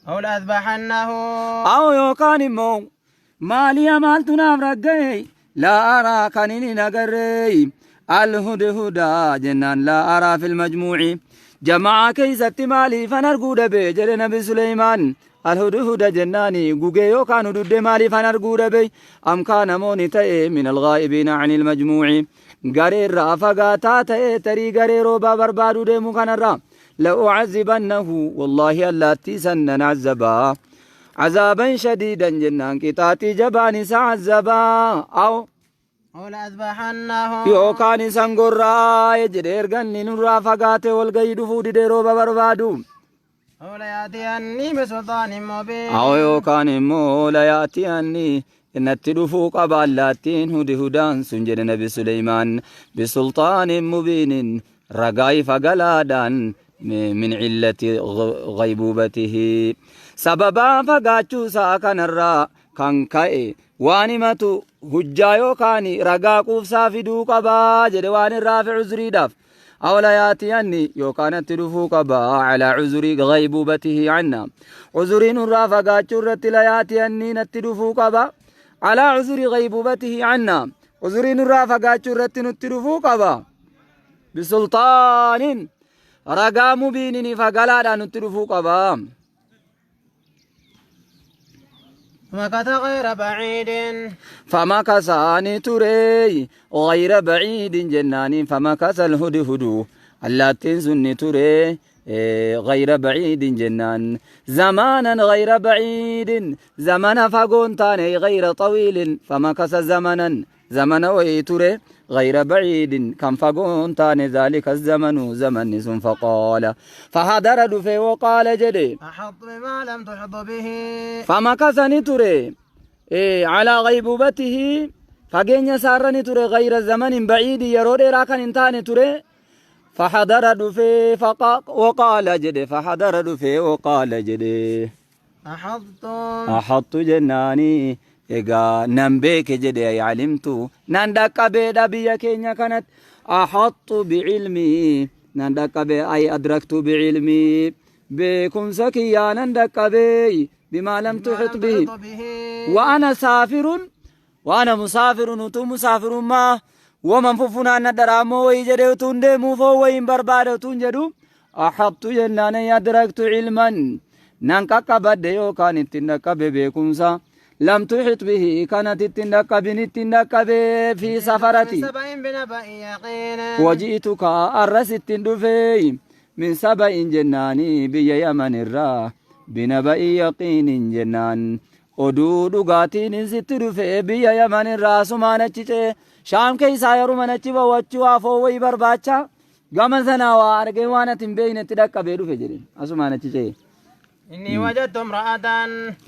أو لأذبحنه. Aw yookaan immoo maaliya maaltu naaf ragga'e laa araa kan inni hin agarree alhudhudaa jennaan laa araa fil majmuuci jama'aa keeysatti maaliifan arguu dhabe jedhe nabi Suleymaan alhudhuda jennaani gugee yookaan hududde maaliifan arguu dhabe am kaana mooni ta'e min alghaa'ibiina anil majmuuci gareerraa fagaataa ta'e tarii garee roobaa barbaaduu deemu kanarraa la'ucazibannahu wallaahi allaattii san nan azabaa عذابا شديدا جنان قطاطي جبان عذابا أو أو لأذبحنه. yookaan isan gorraa jedhe erganni nurraa fagaate walgayii dhufuu didee rooba barbaadu. أو ليأتيني بسلطان مبين. Aw yookaan immoo layaatiyanni natti dhufuu qaba allaattiin hudi hudaan sun jedhe nabi Suleymaan bisulxaanin mubiinin ragaa ifa galaadhaan min cillati ghaybuubatihi sababaa fagaachuu isaa kanarraa kan ka'e waan himatu hujjaa yookaan ragaa quufsaa fiduu qabaa jedhe waan irraa fi cuzuriidhaaf. أو لا يأتيني يوكان تلفو قبا على عذر غيبوبته عنا عذر نرى فقاتشرت لا يأتيني نتلفو قبا على عذر غيبوبته عنا عذر نرى فقاتشرت نتلفو قبا بسلطان رقا مبين فقلا نتلفو قبا. فمكث غير بعيد. فمكث تري غير بعيد جنان فمكث الهدهد اللاتين سن تري غير بعيد جنان زمانا غير بعيد زمن فقون تاني غير طويل فمكث زمنا زمن ويتري غير بعيد كم فقون تاني ذلك الزمن زمن فقال فحضر دفي وقال جدي أحط بما لم تحط به. فمكث نتري على غيبوبته فجن سارني تري غير زمن بعيد يرود راكن انتاني تري فحضر دفي وقال جدي فحضر دفي وقال جدي أحطتم. أحط جناني إيغا نمبيك جدي علمت نندك بيدا بيا كينيا كانت أحط بعلمي نندك بي أي أدركت بعلمي بكم سكيا نندك بي بما لم تحط به به. وأنا سافر وأنا مسافر نتو مسافر ما ومن ففنا ندرامو ويجري تندمو فو وين بربادو تنجدو أحط جنان أدركت علما ننكك بديو كان تنك بكمسا لم تحط به كانت تنك بنتنك في سفرتي سبأ بنبأ يقين. وجئتك أرست دفي من سبأ جناني بي يمن الرا بنبأ يقين جنان oduu dhugaatiin sitti dhufe biyya Yaman irraa asumaan achi ce'e Shaam keessaa yeruma achi bawwachuu afoo wayii barbaacha gama sanaa waa argee waan ati hin beeknetti dhaqqabee dhufe jedhe asumaan achi ce'e. إني وجدت امرأة.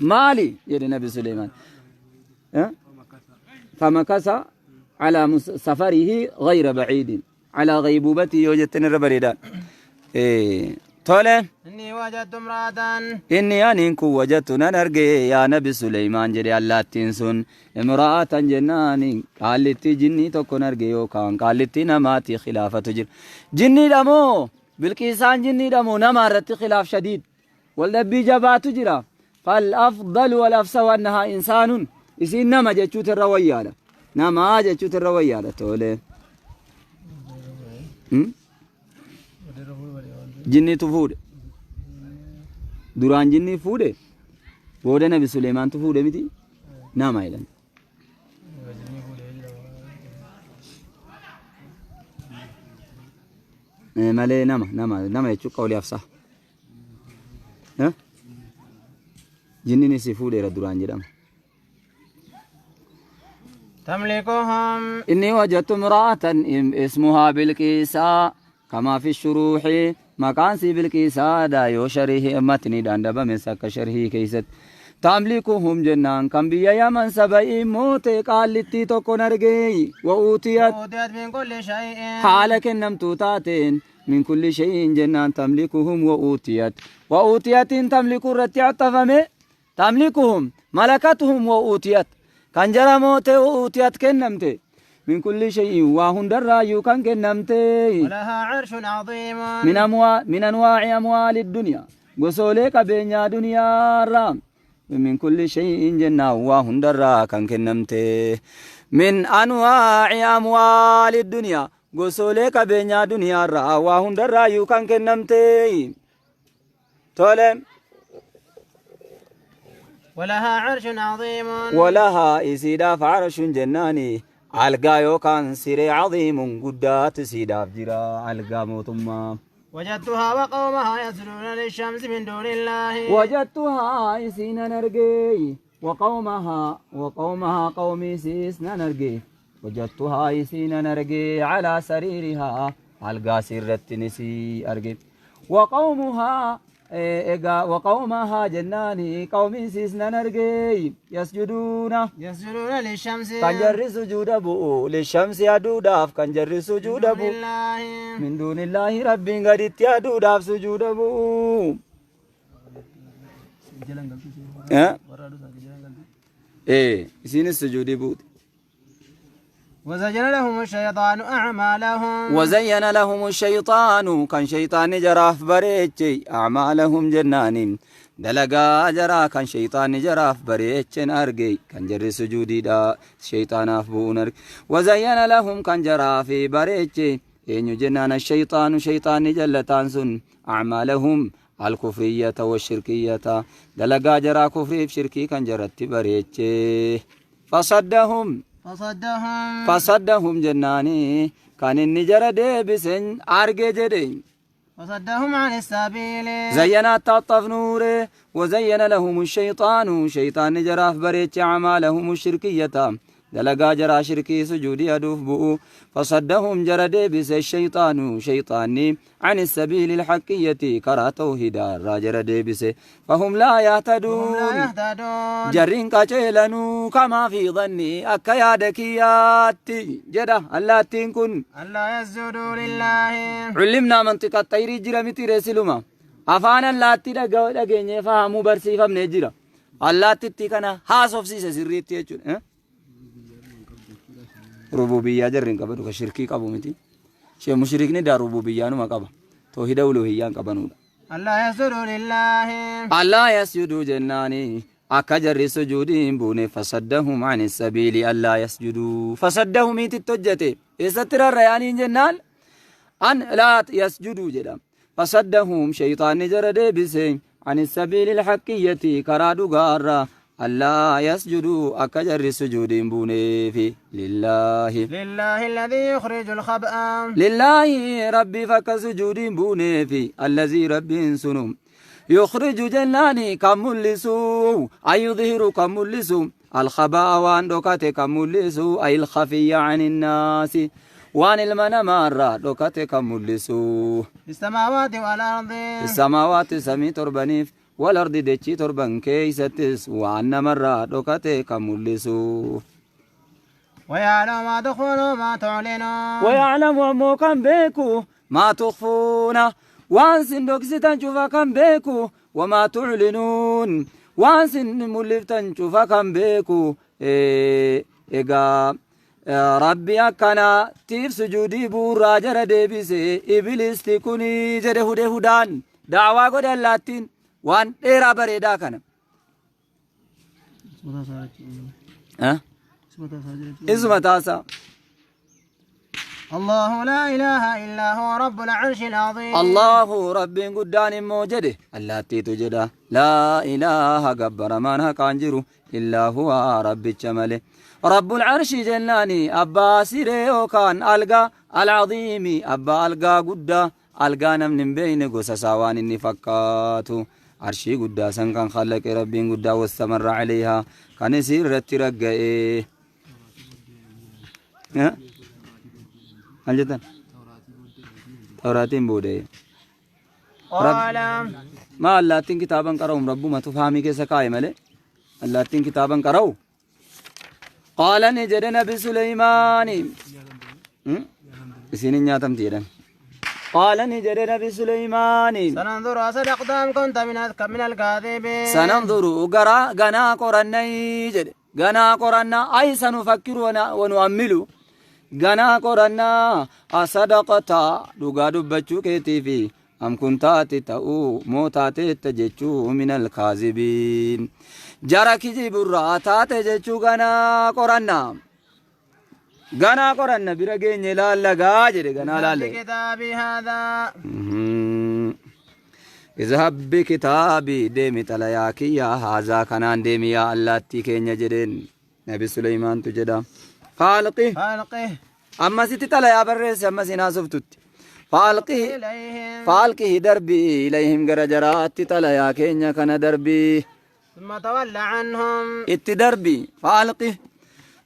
Maali jedhe nabi Suleymaan. فمكث على سفره غير بعيد على غيبوبته yoo jettan irra bareedaa. Tole. إني وجدت امرأة. إني أنين كن وجدت نن أرجع يا نبي سليمان جري الله تنسون امرأة جناني قالت جني تكون أرجع يوكان قالت نماتي خلافة جر جني دمو بالكيسان جني دمو نمارت خلاف شديد والنبي جبات جرا فالأفضل والأفسو أنها إنسان إسين نما جتشوت الرويالة نما جتشوت الرويالة تولي جني تفود duraan jinni fuudhe booda nabi Suleymaantu fuudhe miti nama jedhan. Malee nama nama nama jechuun qawli afsaa. Jinniin isii fuudheera duraan jedhama. تملكهم. إني وجدت امرأة اسمها بلقيسا كما في الشروح مكان سي بلقيسا دا يو شريه متني دان دبا من سك شريه كيست تملكهم جنان كم بيا يمن سبعي موت قالتي تو نرجي وأوتيت أوتيت من كل شيء. حالك نمت تاتين من كل شيء جنان تملكهم وأوتيت وأوتيت تملك الرتع تفهمي تملكهم ملكتهم وأوتيت كان جرى موت وأوتيت كنمت من كل شيء وهن درايو كان كنمت ولها عرش عظيم. من أنواع أموال الدنيا. Gosoolee qabeenyaa duniyaarraa min kulli shay'in jennaan waa hundarraa kan kennamte min anwaa'i amwaali duniyaa gosoolee qabeenyaa duniyaarraa waa hundarraayyuu kan kennamte tole. ولها عرش عظيم walahaa isiidhaaf arshun jennaani algaa yookaan siree caziimun guddaatu isiidhaaf jira algaa mootummaa. وجدتها وقومها يسجدون للشمس من دون الله وجدتها isiinan argee وقومها وقومها قومي isiisnan argee وجدتها isiinan argee على سريرها algaa sirratti isii arge وقومها egaa وقومها jennaani qawmii isiisnan argee يسجدون يسجدون للشمس kan jarri sujuuda bu'u للشمس aduudhaaf kan jarri sujuuda من bu'u الله من دون الله rabbiin gaditti aduudhaaf sujuuda bu'u. Eh? Eh, isiinis sujuudii buute. وزين لهم الشيطان أعمالهم وزين لهم الشيطان kan shayxaanni jaraaf bareeche أعمالهم jennaani dalagaa jaraa kan shayxaanni jaraaf bareechen arge kan jarri sujuudiidha shayxaanaaf bu'uun arge وزين لهم kan jaraaf bareeche eenyu jennaan الشيطان shayxaanni jallataan sun أعمالهم الكفرية والشركية dalagaa jaraa kufriif shirkii kan jaratti bareeche فصدهم فصدهم فصدهم jennaani kan inni jara deebisen arge jedhe. فصدهم عن السبيل زين التطف نوره وزين لهم الشيطان شيطان jaraaf bareeche أعمالهم الشركية dalagaa jaraa shirkii sujuudii aduuf bu'u فصدهم jara deebise الشيطان shayxaanni عن السبيل الحقية karaa tawhidaa irraa jara deebise فهم لا وهم لا يهتدون يهتدون jarriin qaceelanuu كما في ظني akka yaada kiyyaatti jedha allaattiin kun. ألا يسجدوا لله علمنا منطق الطير jira miti reesiluma afaan allaattii dhageenyee fahamuu barsiifamnee jira allaattitti kana haasofsiise sirriitti jechuudha. Rububiyyaa jarri hin qabatu ka shirkii qabu miti shee mushrikni daa rububiyyaanuma qaba toohida uluhiyyaan qabanuudha. ألا يسجدوا لله ألا يسجدوا jennaani akka jarri sujuudii hin buune فصدهم عن السبيل ألا يسجدوا فصدهم ititti hojjete eessatti rarra'anii jennaan أن لا يسجدوا jedha فصدهم shayxaanni jara deebise عن السبيل الحقية karaa dhugaarra ألا يسجدوا akka jarri sujuudii hin buuneefi لله لله الذي يخرج الخبأ لله rabbiif akka sujuudii hin buuneefi الذي rabbiin sunu يخرج jennaani kan mul'isu أي يظهر kan mul'isu الخبأ waan dhokate kan mul'isu أي الخفي عن الناس waan ilma namaarraa dhokate kan mul'isu. في السماوات والأرض السماوات samii torbaniif والأرض dachii torban keeysattis waan namarraa dhokate kan mul'isu. ويعلم ما تخفون وما تعلنون ويعلم ammoo kan beeku ما تخفون waan sin dhoksitan cufa kan beeku وما تعلنون waan sin mul'iftan cufa kan beeku. Egaa rabbi akkanaatiif sujuudii bu'uuraa jara deebise ibilisti kuni jedhe hude hudaan daawaa godhe allaattiin waan dheeraa bareedaa kana. Eh? Isuma taasaa. الله لا إله إلا هو رب العرش العظيم الله rabbiin guddaan immoo jedhe allaattiitu jedha لا إله gabbaramaan haqaan jiru إلا هو rabbicha malee رب العرش jennaani abbaa siree yookaan algaa العظيم abbaa algaa guddaa algaa namni hin beeyne gosa isaa waan inni fakkaatu arshii guddaa san kan khallaqe rabbiin guddaa واستمر عليها kan isii irratti ragga'e. Eh? Maal jettan? Tawraatiin booda'e. قال Ma allaattiin kitaaban qara'um rabbumatu fahamii keessa kaa'e malee allaattiin kitaaban qara'u. قال ni jedhe nabi Suleymaani. Isin hin nyaatamti jedhan. قال ni jedhe nabi Suleymaani. سننظر أصدقت أم كنت من الكاذبين سننظر gara ganaa qorannay jedhe ganaa qorannaa أي سنفكر ونؤمل ganaa qorannaa أصدقت dhugaa dubbachuu keetii fi Am kuntaati ta'uu moo taateetta jechuu min alkaazibiin jara kijiburraa taate jechuu ganaa qoranna ganaa qoranna bira geenye laallagaa jedhe ganaa laalle. بكتابي هذا. اذهب بكتابي deemi xalayaa kiyya haazaa kanaan deemi yaa allaattii keenya jedheen Nabi Suleymaantu jedha. فألقه فألقه ammasitti xalayaa barreesse ammas hin haasoftutti. فألقه إليهم. فألقه darbii إليهم gara jaraatti xalayaa keenya kana darbii ثم تول عنهم. Itti darbi فألقه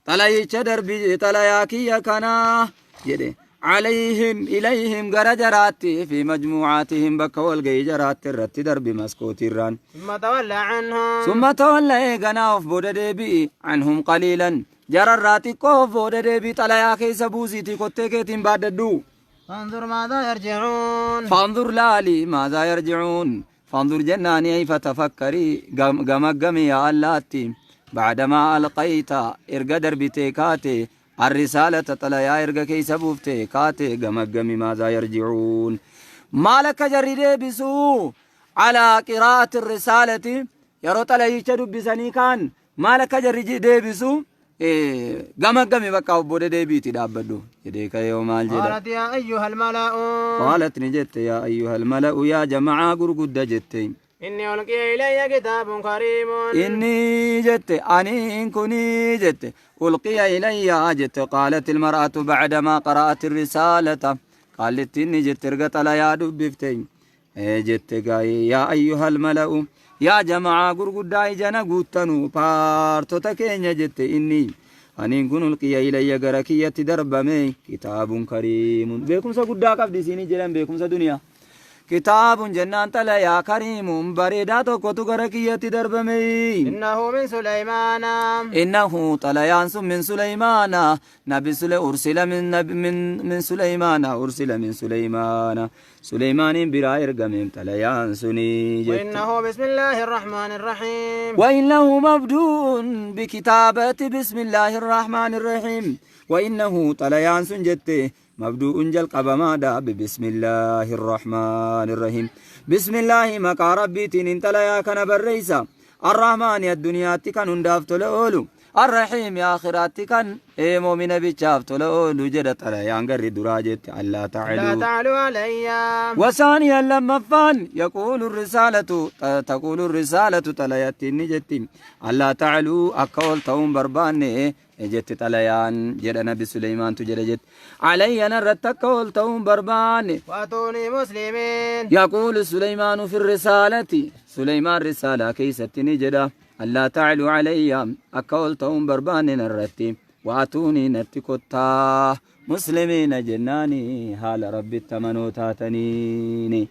xalayicha darbi xalayaa kiyya kanaa jedhe عليهم إليهم gara jaraatti في مجموعاتهم bakka walgahii jaraatti irratti darbi maskootiirraan. ثم تول عنهم. ثم تولى eeganaa of booda deebi'i عنهم قليلا jararraa xiqqoo of booda deebi'i xalayaa keessa buusiitii kottee keetiin baaddadhu. فانظر ماذا يرجعون. فانظر لالي ماذا يرجعون. فانظر جناني أي فتفكري gamaggami yaa allaatti بعدما ألقيت erga darbitee kaate الرسالة xalayaa erga keessa buuftee kaate gamaggami ماذا يرجعون maal akka jarri deebisuu على قراءة الرسالة yeroo xalayicha dubbisanii kaan maal akka jarri deebisu gamaggami bakka obbode deebiiti dhaabbadhu jedhee ka'ee maal jedha. قالت يا أيها الملأ. قالت ni jette يا أيها الملأ yaa jama'aa gurgudda jette. إني ألقي إلي كتاب كريم. إني jette aniin kunii jette ألقي إلي jette. قالت المرأة بعدما قرأت الرسالة قالت إني jette erga xalayaa dubbifte jette gaa'ee يا أيها الملأ yaa jama'aa gurguddaa ijana guuttanuu paartota keenya jette إني aniin kun ألقي إلي gara kiyyatti darbame كتاب كريم beekumsa guddaa qabdi isiinii jedhan beekumsa duniyaa كتاب jennaan xalayaa كريم bareedaa tokkotu gara kiyyatti darbame. إنه من سليمان. إنه xalayaan sun من سليمان nabi sule أرسل من نبي من سليمان أرسل من سليمان سليمان biraa ergameen xalayaan suni jette. وإنه بسم الله الرحمن الرحيم. وإنه مبدوء بكتابة بسم الله الرحمن الرحيم. وإنه xalayaan sun jette مبدوء jalqabamaadha بسم الله الرحمن الرحيم. بسم الله maqaa rabbiitiin xalayaa kana barreessa. الرحمن addunyaatti kan hundaaf tola oolu. الرحيم aakhiraatti kan mu'mina bichaaf tola oolu jedha xalayaan garri duraa jette ألا لا تعلوا. تعلوا علي. وثانيا lammaffaan يقول الرسالة تقول الرسالة xalayatti ni jetti ألا تعلوا akka ol ta'uun barbaanne jetti xalayaan jedha nabi Suleymaantu jedha jetti علي narratti akka ol ta'uun barbaanne. وأتوني مسلمين. يقول سليمان في الرسالة سليمان رسالة keeysatti ni jedha ألا تعلوا علي akka ol ta'uun barbaanne narratti وأتوني natti kottaa مسلمين jennaani haala rabbitti amanoo taataniini.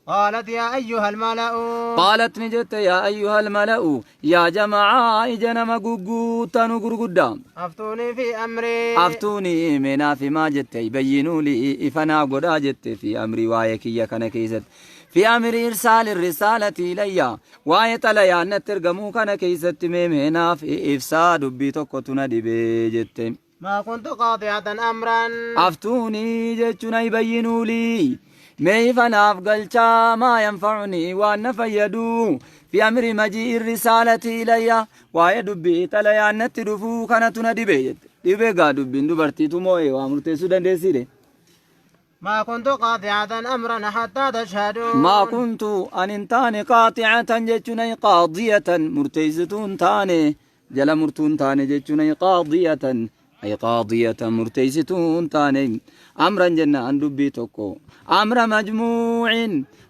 قالت يا أيها الملأ. قالت ni jette يا أيها الملأ yaa jama'aa ija nama gugguuttanu gurguddaa. أفتوني في أمري. أفتوني meenaa fi maa jette بينوا لي ifanaa godhaa jette في أمري waa'ee kiyya kana keessatti في أمر إرسال الرسالة إلي waa'ee xalayaan natti ergamuu kana keessatti mee meenaaf ibsaa dubbii tokkotu na dhibee jette. ما كنت قاطعة أمرا. أفتوني jechuun ay بينوا لي mee ifanaaf galchaa ما ينفعني waan na fayyadu في أمر مجيء الرسالة إلي waa'ee dubbii xalayaan natti dhufuu kanatu na dhibee jette. Dhibee gaa dubbiin dubartiitu moo'ee waa murteessuu dandeessiire. ما كنت قاطعة أمرا حتى تشهدون. ما كنت anin taane قاطعة jechuun ay قاضية murteessituun taane jala murtuun taane jechuun ay قاضية ay قاضية murteessituun taane أمرا jennaan dubbii tokko أمر مجموع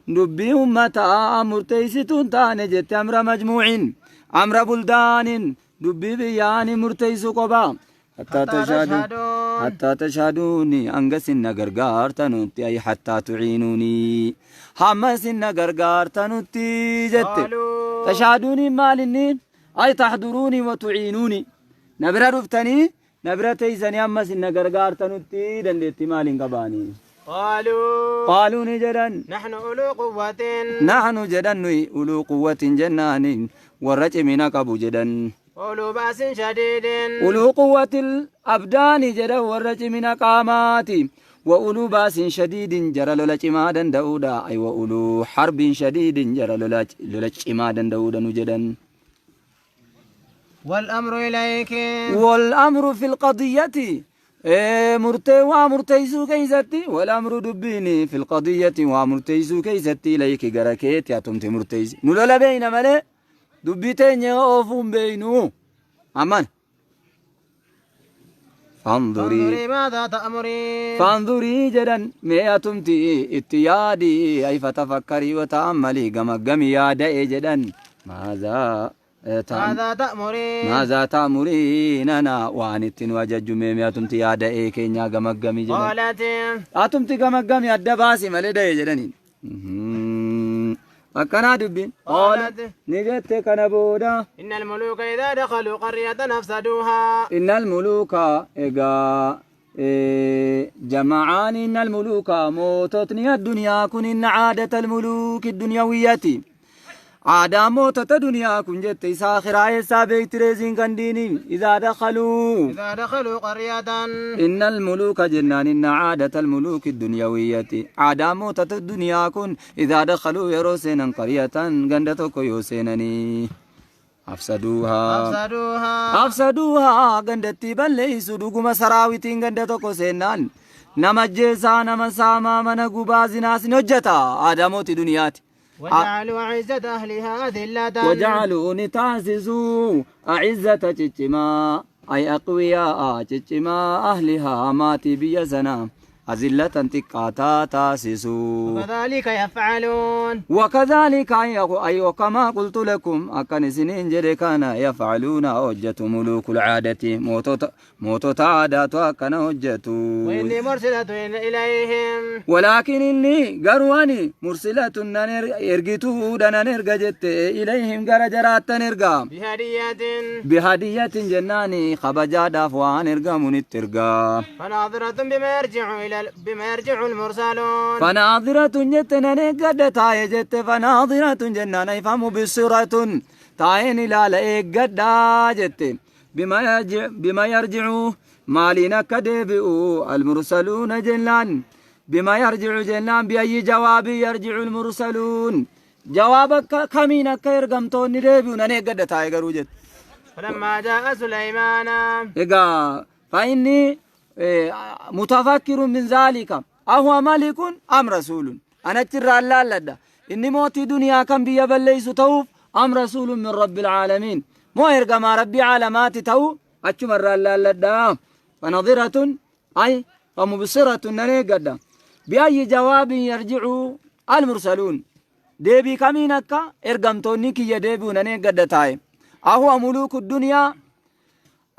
dubbii ummataa murteessituun taane jette أمر مجموع أمر بلدان dubbii biyyaani murteessu qoba حتى حتى تشهدون. تشهدون. حتى تشهدوني hanga sin na gargaartanutti ay حتى تعينوني hamma sin na gargaartanutti jette. قالوا تشهدوني maal inni ay تحضروني وتعينوني na bira dhuftanii na bira teeysanii hamma sin na gargaartanutti dandeettii maaliin qabaanii. قالوا قالوا ni jedhan. نحن أولو قوة. نحن jedhan nuyi أولو قوة jennaani warra cimina qabu jedhan. أولو بأس شديد. أولو قوة الأبدان jedhan warra cimina qaamaati. Wa uluu ba'sin shadiidin, jara lola cimaa danda'uudha. Ay wa uluu harbin shadiidin, jara lola cimaa danda'uudha nu jedhan. والأمر إليك. والأمر في القضية، murtee waa murteeysuu keeysatti، والأمر dubbiini، في القضية waa murteeysuu keeysatti، إليك gara keeti, atumti murteeysi. Nu lola beeyna malee dubbii teenya oofuu hin beeynu amman. فانظري فانظري ماذا تأمرين. فانظري jedhan, mee atumti itti yaadi، أي فتفكري وتأملي, gamaggami yaada'e jedhan. ماذا ماذا تأمرين؟ ماذا تأمريننا, waan itti nu ajajju mee atumti yaada'ee keenyaa gamaggami jedhan. قالت Atumti gamaggami, adda baasi malee da'e jedhaniin. Akkanaa dubbiin. قالت Ni jette kana booda. إن الملوك إذا دخلوا قرية أفسدوها. إن الملوك, egaa jama'aan, إن الملوك moototni addunyaa kun, إن عادة الملوك الدنيوية, aadaa mootota duniyaa kun jette, isaa akhiraa eessaa beektireesiin kan diiniin, إذا دخلوا إذا دخلوا قرية إن الملوك jennaan, إن عادة الملوك الدنيوية, aadaa mootota duniyaa kun, إذا دخلوا yeroo seenan, قرية ganda tokko yoo seenanii, أفسدوها أفسدوها أفسدوها gandatti balleeysu. Dhuguma saraawitiin ganda tokko seennaan nama ajjeesaa, nama saamaa, mana gubaa, zinaas ni hojjeta. Aadaa mootii duniyaati. وجعلوا أعزة أهلها أذلة. وجعلوا ni taasisuu, أعزة ciccimaa, أي أقوياء ciccimaa, أهلها maatii biyya sanaa, أذلة xiqqaataa taasisuu. وكذلك يفعلون. وكذلك أي وكما قلت لكم, akkan isiniin jedhe kana, يفعلون hojjetu, ملوك العادة mootota aadaatu akkana hojjetu. وإني مرسلة إليهم ولكن إني garuu ani, مرسلة nan ergituudha, nan erga jette, إليهم gara jaraattan erga. بهدية. بهدية jennaani kabajaadhaaf waan ergamunitti erga. فناظرة بما يرجع المرسلون. فناظرة jette, nan eeggadha taa'e jette. فناظرة jennaan أي فمبصرة, taa'een ilaala, eeggadhaa jette. بما يرجع maaliin akka deebi'u, المرسلون jennaan, بما يرجع jennaan بأي جواب يرجع المرسلون, jawaaba kamiin akka ergamtoonni deebi'u nan eeggadha taa'e garuu jette. فلما جاء سليمان Egaa فإني متفكر من ذلك، أهو ملك أم رسول, أنا achirraa laalladha, inni mootii duniyaa kan biyya balleeysu ta'uuf, أم رسول من رب العالمين, moo ergamaa rabbii caalamaati ta'u, achumarraa laalladha. فنظرة أي فمبصرة, nan eeggadha, بأي جواب يرجع المرسلون, deebii kamiin akka ergamtoonni kiyya deebi'u nan eeggadha taa'e. أهو ملوك الدنيا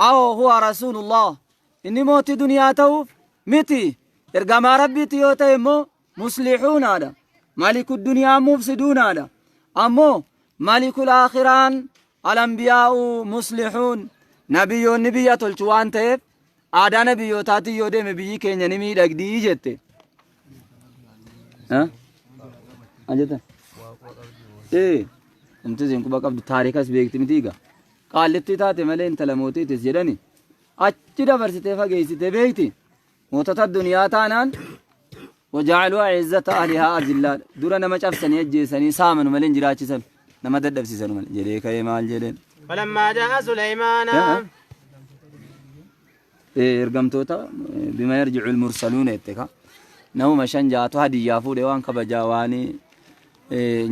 أو هو رسول الله, inni mootii duniyaa ta'uuf miti ergamaa rabbiiti yoo ta'e immoo مصلحون dha. ملك الدنيا مفسدون dha, ammoo ملك الآخرة n الأنبياء مصلحون, nabiyyoonni biyya tolchu waan ta'eef aadaa nabiyyootaati yoo deeme biyyi keenya ni miidhagdii jette. Ajeta? Umti isin quba qabdu, taarikas beekti miti egaa. Qaallitti taate malee intala mootiitis jedhani achi dabarsitee fageessitee beekti. Mootota addunyaa taanaan وجعلوا أعزة أهلها أذلة, dura nama cabsanii ajjeesanii saamanu malee hin jiraachisan, nama dadhabsiisan malee jedhee ka'ee maal jedheen. فلما جاء سليمان Ergamtoota بما يرجع المرسلون jette ka namuma shan jaatu hadiyyaa fuudhee, waan kabajaa, waan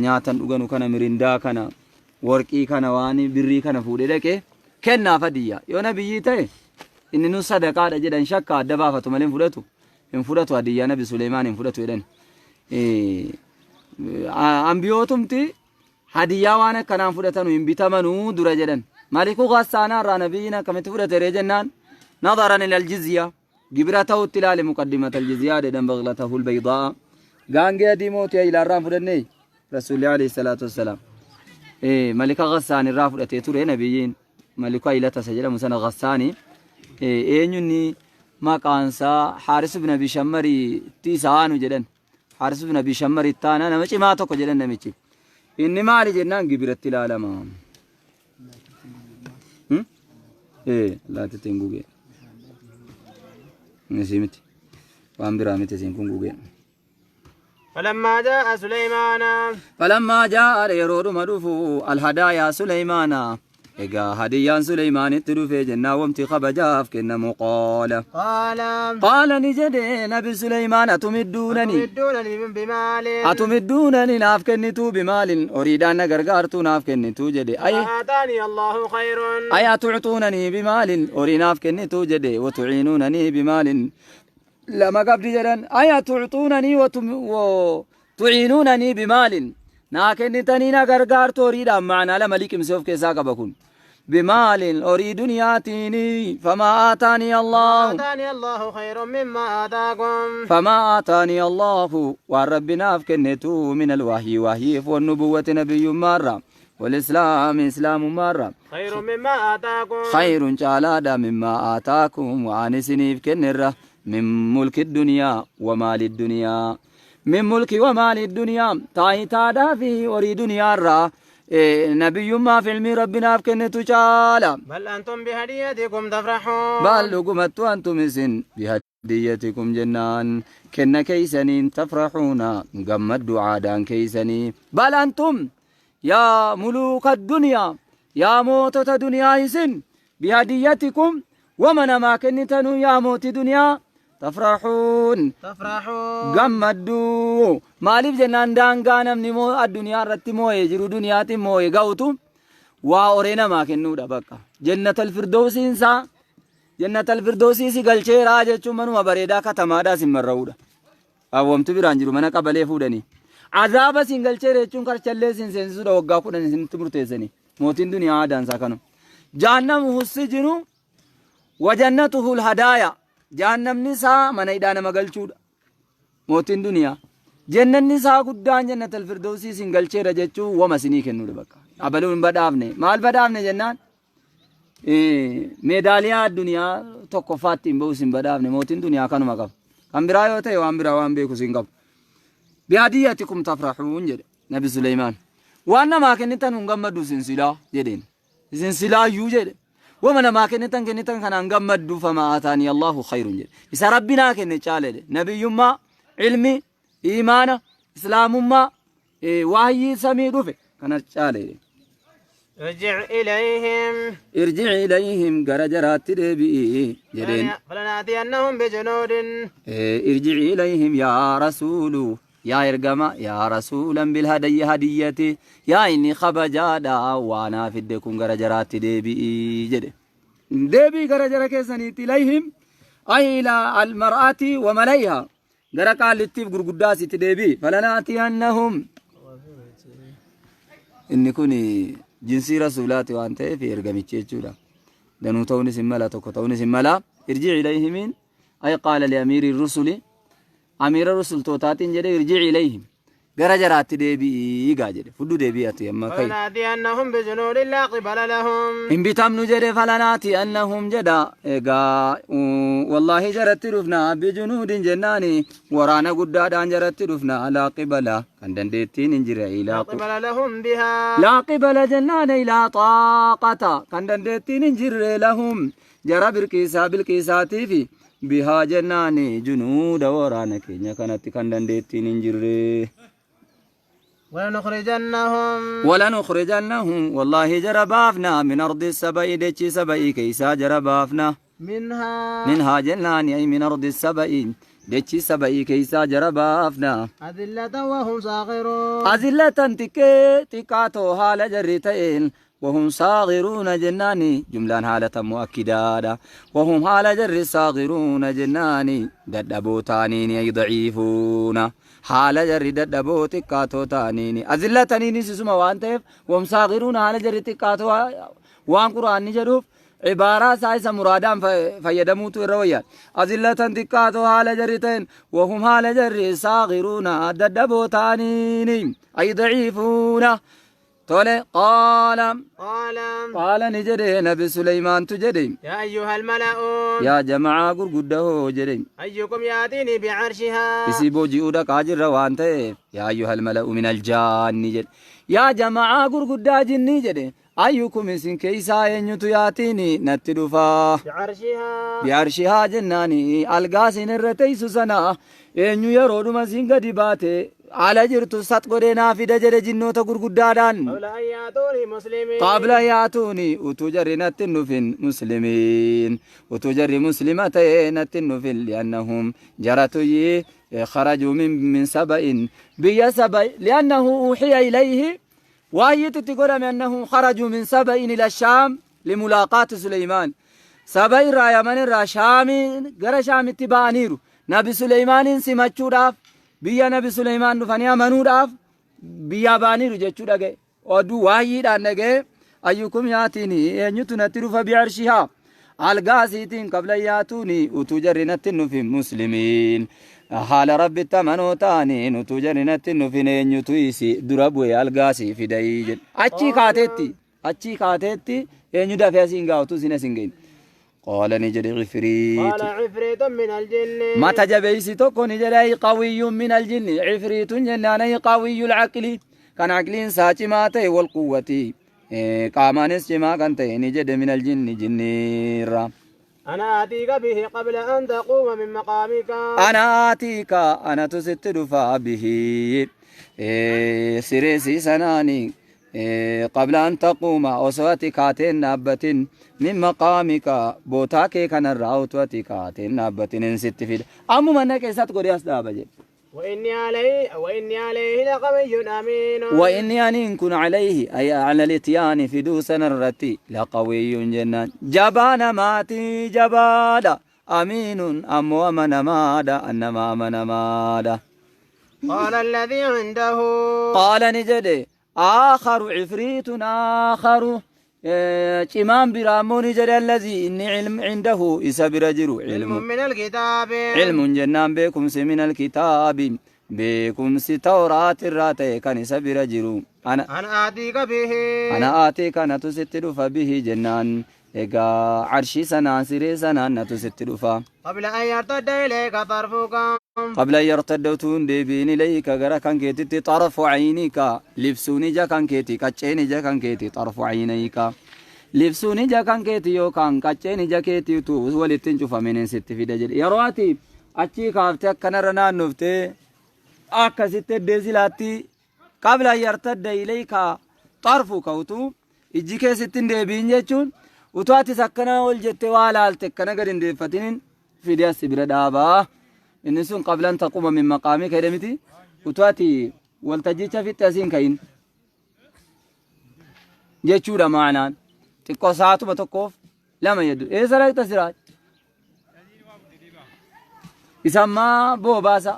nyaatan dhuganu kana, mirindaa kana, warqii kana, waan birrii kana fuudhee dhaqee kennaaf hadiyyaa. Yoo nabiyyii ta'e inni nu sadaqaadha jedhan, shakka adda baafatu malee hin fudhatu, hin fudhatu hadiyyaa nabi Suleymaan hin fudhatu jedhan. Ambiyootumti hadiyyaa waan akkanaan fudhatanu hin bitamanuu dura jedhan. Maliku Gassaanaa irraa nabiyyiin akkamitti fudhate ree jennaan, نظرا إلى الجزية, gibira ta'utti ilaale, مقدمة الجزية jedhan, بغلته البيضاء, gaangee adii mootii ilaarraan fudhanne rasuulli عليه الصلاة والسلام. Malika Gassaan irraa fudhatee ture nabiyyiin, malika Aylata isa jedhamu sana Gassaani, eenyunni maqaansaa Haaris ibn Abi Shammari itti isa aanu jedhan. Haaris ibn Abi Shammari itti aanaa nama cimaa tokko jedhan. Namichi inni maali jennaan gibiratti ilaalama. Laatitti hin gugee. Isii miti. Waan biraa miti isiin kun gugeen. فلما جاء سليمان فلما جاء yeroodhuma dhufu alhadaayaa Suleymaana egaa hadiyyaan Suleymaanitti dhufee jennaa wamti kabajaaf kennamu qaala قال qaala ni jedhe nabi Suleymaan atumidduunani أتمدونني بمال atumidduunani naaf kennituu bimaalin horiidhaan na gargaartuu naaf kennituu jedhe ay آتاني الله خير ay atuctuunanii bimaalin horii naaf kennituu jedhe watuciinuunanii bimaalin lama qabdi jedhan ay atuctuunanii tuciinuunanii bimaalin naa kennitanii na gargaartu horiidhaan ma'anaa lama liqimsee of keessaa qaba kun bimaalin horii duniyaatiini famaa aataanii allahu آتاني الله خير مما آتاكم فما آتاني الله waan rabbi naaf kennetu من الوحي وحي والنبوة نبي مرة والإسلام إسلام مرة خير مما آتاكم خير caalaadha مما آتاكم waan isiniif kennerra من ملك الدنيا ومال الدنيا من ملك ومال الدنيا taayitaadhaa fi horii duniyaarraa nabiyyummaa fi ilmii rabbi naaf kennetu caala. بل أنتم بهديتكم تفرحون بل dhugumattu أنتم isin بهديتكم jennaan kenna keeysaniin تفرحون gammaddu aadaan keeysanii بل أنتم يا ملوك الدنيا yaa mootota duniyaa isin بهديتكم wama namaa kennitanuu yaa mooti duniyaa تفرحون تفرحون gammaddu maaliif jennaan daangaa namni moo addunyaa irratti moo'ee jiru duniyaatiin moo'ee ga'utu waa horee namaa kennuudha bakka jennatal firdowsiinsaa jennatal firdoosii si galcheeraa jechuun manuma bareedaa katamaadhaa sin marra'uudha. Awwamtu biraan jiru mana qabalee fuudhanii. Azaaba sin galcheera jechuun karchallee sin seensisuudha waggaa 10 isinitti murteessanii. Mootiin duniyaa aadaansaa kanuma. جهنمه السجن وجنته الهدايا. Jahannamni isaa mana hidhaa nama galchuudha. Mootiin duniyaa. Jennanni isaa guddaan jennatal firdoosii sin galcheera jechuun wama sinii kennuudha bakka. Abaluu hin badhaafne. Maal badhaafne jennaan? Meedaaliyaa addunyaa tokkoffaatti hin ba'u sin badhaafne mootiin duniyaa kanuma qaba. Kan biraa yoo ta'e waan biraa waan beeku sin qabu. بهديتكم تفرحون jedhe Nabi Suleymaan. Waan namaa kennitan hin gammaddu isin silaa jedheen. Isin silaayyuu jedhe. Wama namaa kennitan kennitan kanaan gammaddu فما آتاني الله خير jedhe. Isa rabbi naa kenne caala jedhe. Nabiyyummaa, ilmi, iimaana, islaamummaa, waahyii samii dhufe kana caala jedhe. ارجع إليهم ارجع إليهم gara jaraatti deebi'i jedheen. فلنأتينهم بجنود ارجع إليهم يا رسول yaa ergama يا رسولا بالهدي هديتي yaa inni kabajaadha waanaa fidde kun gara jaraatti deebi'i jedhe. Deebii gara jara keessaniitti إليهم أي إلى المرأة وملئها gara qaallittiif gurguddaasitti deebi'i فلنأتينهم inni kun jinsii rasuulaati waan ta'eef ergamichi jechuudha. Danuu ta'uunis hin mala tokko ta'uunis hin mala. ارجع إليهم أي قال لأمير الرسل amiira rusultootaatiin jedhe ارجع إليهم gara jaraatti deebi'ii gaa jedhe fudhu deebi'i ati amma kai. فلنأتينهم بجنود لا قبل لهم Hin bitamnu jedhe فلنأتينهم jedha egaa wallaahi jaratti dhufna بجنود jennaani waraana guddaadhaan jaratti dhufna لا قبل kan dandeettiin hin jirre لا ilaa قبل لهم بها لا قبل jennaan لا طاقة kan dandeettiin hin jirre لهم jara bilqiisaa bilqiisaatiifi بها jennaani جنود waraana keenya kanatti kan dandeettiin hin jirre. ولنخرجنهم ولنخرجنهم والله jara baafna من أرض سبإ dachii saba'i keeysaa jara baafna منها منها jennaan أي من أرض سبإ dachii saba'i keeysaa jara baafna أذلة وهم صاغرون أذلة xiqqee xiqqaatoo haala jarri ta'een وهم صاغرون jennaani jumlaan haalata mu'akkidaadha وهم haala jarri صاغرون jennaani dadhaboo ta'aniini أي ضعيفون haala jarri dadhaboo xiqqaatoo ta'aniini أذلة niinis isuma waan ta'eef وهم صاغرون haala jarri xiqqaatoo waan quraanni jedhuuf cibaaraa isaa isa muraadaan fayyadamuutu irra wayyaa أذلة xiqqaatoo haala jarri ta'een وهم haala jarri صاغرون dadhaboo ta'aniini أي ضعيفون tole قال قال قال ni jedhe nabi suleymaantu jedhe يا أيها الملأ yaa jama'aa gurguddahoo jedhe أيكم يأتيني بعرشها isii booji'uu dhaqaa jirra waan ta'eef يا أيها الملأ من الجان jedhe yaa jama'aa gurguddaa jinnii jedhe Ayyukum isin keeysaa eenyutu yaatiini natti dhufaa? بعرشها Bi'arshihaa jennaani algaa isin irra teessu sana eenyu yeroodhuma isin gadi baate ala jirtu sat godhee naa fida jedhe jinnoota gurguddaadhaan. قبل أن يأتوني مسلمين Qabla yaatuuni utuu jarri natti hin dhufin muslimiin utuu jarri muslima ta'ee natti hin dhufin li'annahum jaratuyyi kharajuu min saba'in biyya saba li'annahu uuxiya ilayhi waayyitu itti godhame annahum kharajuu min saba'in ila shaam limulaaqaati Suleymaan saba irraa Yaman irraa shaamii gara shaamitti ba'aniiru nabi Suleymaaniin simachuudhaaf biyya nabi Suleymaan dhufanii amanuudhaaf biyyaa ba'aniiru jechuu dhaga'e oduu waayyiidhaan dhaga'e ayyukum yaatiini eenyutu natti dhufa bi'arshihaa algaa isiitiin qabla yaatuuni utuu jarri natti hin dhufin muslimiin haala rabbitti amanoo ta'aniin utuu jarri natti hin dhufin eenyutu isi dura bu'e algaa isii fidayii jedhe achii kaateetti achii kaateetti eenyu dafee asiin ga'a utuu isin as hin gahin qaala ni jedhe قال ifriitu عفريت من الجن mata jabeeysi tokko ni jedhe ay qawiyyun min aljinni ifriitun jennaan ay qawiyyu lcaqli kan caqliin isaa cimaa ta'e walquwwati qaamaanis cimaa kan ta'e ni jedhe min aljinni jinniirra أنا آتيك به قبل أن تقوم من مقامك ana aatiika anatu sitti dhufaa bihi sireesii sanaani qabla an taquuma osoo ati kaateen dhaabbatin min maqaamika bootaa kee kanarraa utuu ati kaateen dhaabbatin in sitti fida ammuma na keessatti godhee as dhaaba jedhe وإني عليه لقوي أمين وإني أن كن عليه أي على الإتيان في دوسنا الرتي لقوي جنان جبان ماتي جبادا أمين أمو أمن مادا أنما أمن مادا قال الذي عنده قال نجد آخر عفريت آخر إمام برامون نجد الذي إني علم عنده إسا برجر علم علم من الكتاب علم جنان بكم من الكتاب بكم توراة الراتي كان إسا برجر أنا أنا آتيك به أنا آتيك natu sitti dhufa bihi jennaan egaa arshii sanaan siree sanaan natu sitti dhufa قبل أن يرتد إليك طرفك qabla an yartadda utuu hin deebi'in ilayka gara kan keetitti xarfu caynika libsuun ija kan keeti qacceen ija kan keeti xarfu caynayka libsuun ija kan keeti yookaan qacceen ija keeti utuu walitti hin cufaminin sitti fida jedhe yeroo ati achii kaaftee akkanarra naannoftee akkasitti eddee silaatti qabla an yartadda ilayka xarfuka utuu ijji kee sitti hin deebi'in jechuun utuu atis akkana ol jettee waa laalte akkana gad hin deeffatinin fide as bira dhaabaa inni sun qabla an taquma min maqaamika jedhe miti utuu ati waltajjicha fixxe asiin ka'in jechuudha maanaan xiqqoo saatuma tokkoof lama jedhu eessa dhaqxa siraaj isammaa boobaasa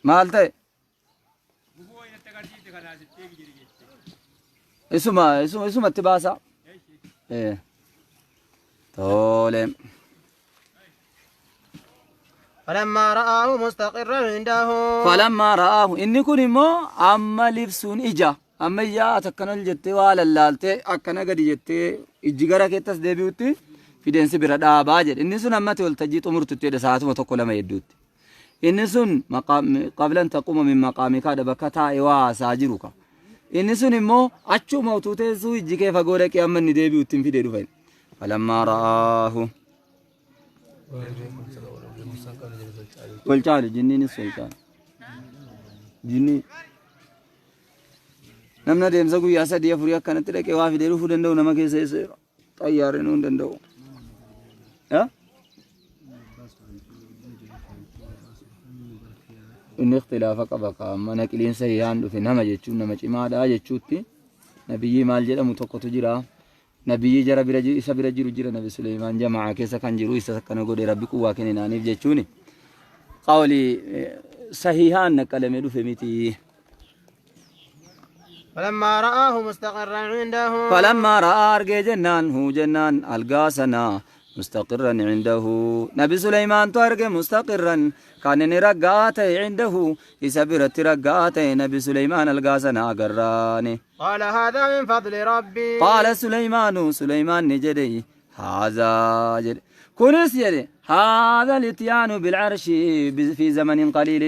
maal ta'e isuma isuma isumatti baasa tole فلما رآه مستقرا عنده falammaa ra'aahu inni kun immoo amma libsuun ija amma ija ati akkana ol jettee waa lallaaltee akkana gadi jettee ijji gara keettas deebi'utti fideensi bira dhaabaa jedhe inni sun ammati waltajjii xumurtutti jedhe sa'aatuma tokko lama hedduutti inni sun qabla an taquma min maqaamikaadha bakka taa'e waa haasaa jiru ka inni sun immoo achuma utuu teessuu ijji kee fagoo dhaqee amma inni deebi'utti hin fidee dhufa falammaa ra'aahu wal caalu jinniinis wal caalu jinni namni adeemsa guyyaa sadii afurii akkanatti dhaqee waa fidee dhufuu danda'u nama keessa eessa jira xayyaarri nuu hin danda'u Inni ikhtilaafa qaba ka amma naqiliin sahihaan dhufe nama jechuun nama cimaadha jechuutti nabiyyii maal jedhamu tokkotu jira nabiyyii jara bira jiru isa bira jiru jira nabi Suleymaan jamaa keessa kan jiru isa akkana godhe rabbi quwwaa kenninaaniif jechuuni qawli sahihaan naqalame dhufe miti. فلما رآه مستقرا عنده فلما رأى أرجع جنان هو جنان ألقى سنا مستقرا عنده نبي سليمان ترجع مستقرا كان رقاته عنده إسبرت رقاته نبي سليمان ألقى سنا قراني قال هذا من فضل ربي قال سليمان سليمان نجدي هذا جد كنس يدي هذا الاتيان بالعرش في زمن قليل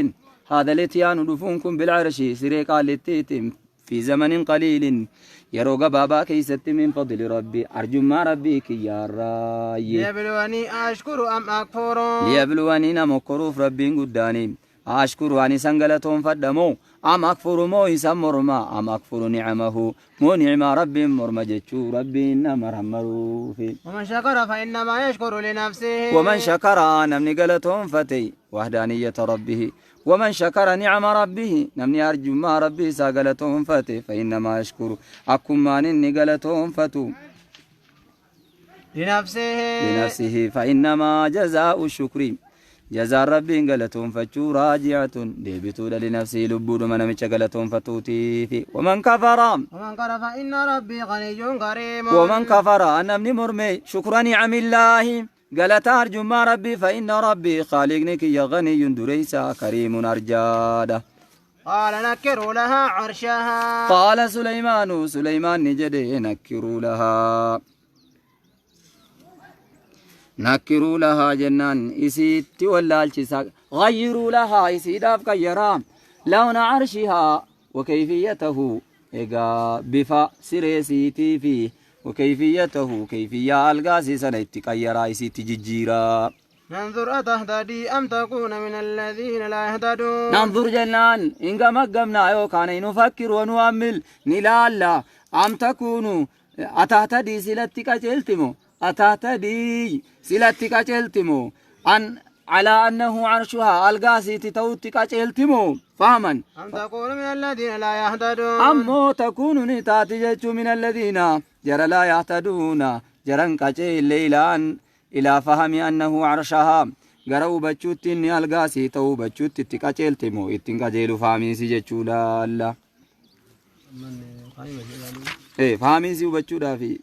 هذا الاتيان dhufuun kun بالعرش siree qaallittiitiin في زمن قليل yeroo gabaabaa keessatti من فضل ربي arjummaa rabbii kiyyaarraayi. ليبلوني أأشكر أم أكفر. ليبلوني na mokkoruuf rabbiin guddaani أأشكر ani isan galatoonfadha moo أم أكفر moo isan morma أم أكفر نعمه moo nicmaa rabbiin morma jechuu rabbiin na marhammaruufi. ومن شكر فإنما يشكر لنفسه. ومن شكر namni galatoonfate وحدانية ربه ومن شكر نعم ربه namni arjummaa rabbii isaa galatoonfate فإنما يشكر akkumaan inni galatoonfatu لنفسه. لنفسه فإنما جزاء الشكر جزاء rabbiin galatoonfachuu راجعة deebituudha لنفسه lubbuudhuma namicha galatoonfatuutiifi. ومن كفر ومن كفر فإن ربي غني كريم. ومن كفر namni morme شكر نعم الله galata arjummaa rabbii فإن ربي خالقni kiyya غني dureessa كريم arjaadha. قال نكروا لها عرشها. قال سليمان سليمان ni jedhe نكروا لها نكروا لها jennaan isiitti wallaalchisa غيروا لها isiidhaaf qayyaraa لون عرشها وكيفيته egaa bifa sireesiitii fi وكيفيته kayfiyyaa algaasii sana itti qayyaraa isiitti jijjiiraa. ننظر أتهتدي أم تكون من الذين لا يهتدون. ننظر jennaan hin gamaggamnaa yookaan نفكر ونؤمل ni laalla أم تكون أتهتدي silatti qajeeltimo أتهتدي silatti qajeeltimo أن على أنه عرشها algaasiiti ta'utti qajeeltimo فهما أم تكون من الذين لا يهتدون. ammoo تكون ni taati jechuu من الذين jara لا يهتدون jaran qajeelle إلى إلى فهم أنه عرشها gara hubachuutti inni algaasii ta'uu hubachuutti itti qajeeltimo ittiin qajeelu faamiinsi jechuu laalla. Faamiinsi hubachuudhaafi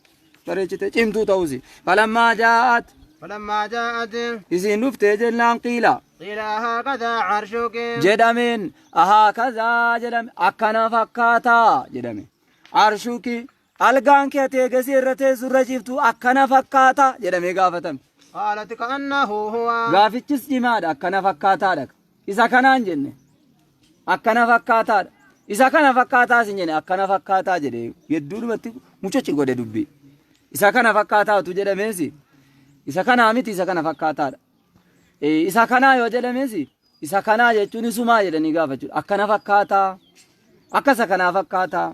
bareechite cimtuu ta'uusi. فلما جاءت فلما جاءت isiin dhuftee jennaan قيل قيل أهكذا عرشك. jedhameen أهكذا jedhame akkana fakkaataa jedhame. عرشك algaan kee teegasii irra teessu irra ciiftu akkana fakkaataa jedhamee gaafatame. قالت كأنه هو. Gaafichis cimaadha akkana fakkaataadha. Isa kanaan jenne akkana fakkaataadha. Isa kana fakkaataas hin jenne akkana fakkaataa jedhee hedduudhumatti mucaci godhe dubbii. Isa kana fakkaataatu jedhameesi isa kanaa miti isa kana fakkaataadha. Isa kanaa yoo jedhameesi isa kanaa jechuun isumaa jedhanii gaafachuudha. Akkana fakkaataa akka isa kanaa fakkaataa.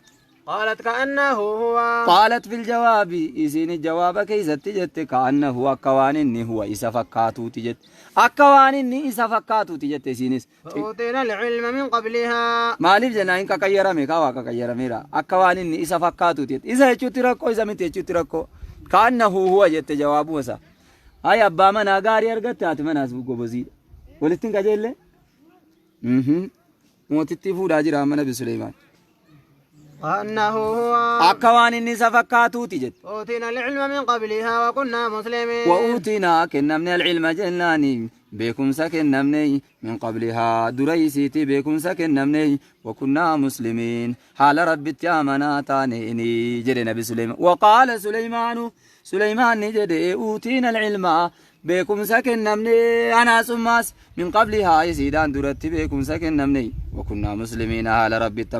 قالت كأنه هو. قالت في الجواب isiin jawaaba keessatti jette كأنه akka waan inni هو isa fakkaatuuti jette akka waan inni isa fakkaatuuti jette isiinis. وأوتينا العلم من قبلها. Maaliif jennaan hin qaqayyarame kaa waa qaqayyarameera akka waan inni isa fakkaatuuti jette isa jechuutti rakkoo isa miti jechuutti rakkoo كأنه هو jette jawaabuma isaa. Hayi abbaa manaa gaarii argatte haati manaas goboziidha. Walitti hin qajeelle? Mootittii fuudhaa jira amma Nabi Suleymaan. كأنه هو. Akka waan inni isa fakkaatuuti jette. أوتينا العلم من قبلها وكنا مسلمين. وأوتينا kennamne العلم jennaani beekumsa kennamne من قبلها dura isiiti beekumsa kennamne وكنا مسلمين haala rabbitti amanaa taaneenii jedhe Nabi Suleymaan. وقال سليمان Suleymaan ni jedhe أوتينا العلم beekumsa kennamne anaasummaas من قبلها isiidhaan duratti beekumsa kennamne وكنا مسلمين haala rabbitti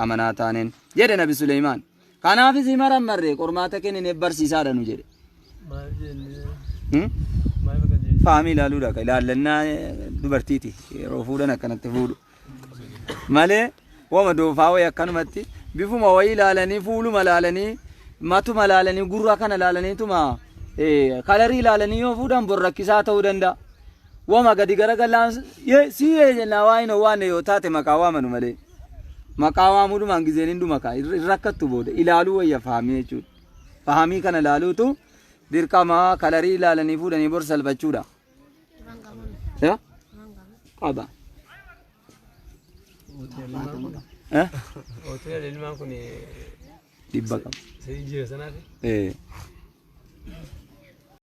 amanaa taaneen jedhe Nabi Suleymaan. Kanaaf isii marammarree qormaata kennine barsiisaadha nu jedhe. Faamii ilaaluudha ilaallannaa dubartiiti yeroo fuudhan akkanatti fuudhu malee wama doofaa wayii akkanumatti bifuma wayii ilaalanii fuuluma ilaalanii matuma ilaalanii gurra kana ilaalaniituma kalarii ilaalanii yoo fuudhan borrakkisaa ta'uu danda'a. Wama gadi garagalaan si'ee jennaa waa hin waan yoo taate maqaa waamanu malee maqaa waamuudhumaan gizeen hin dhuma kaa rakkattu booda ilaaluu wayya fahamii jechuudha. Fahamii kana ilaaluutu dirqama kalarii ilaalanii fuudhanii bor salphachuudha. Qaba. Hoteela ilmaan kun Dhibba qaba. jira sanaaf.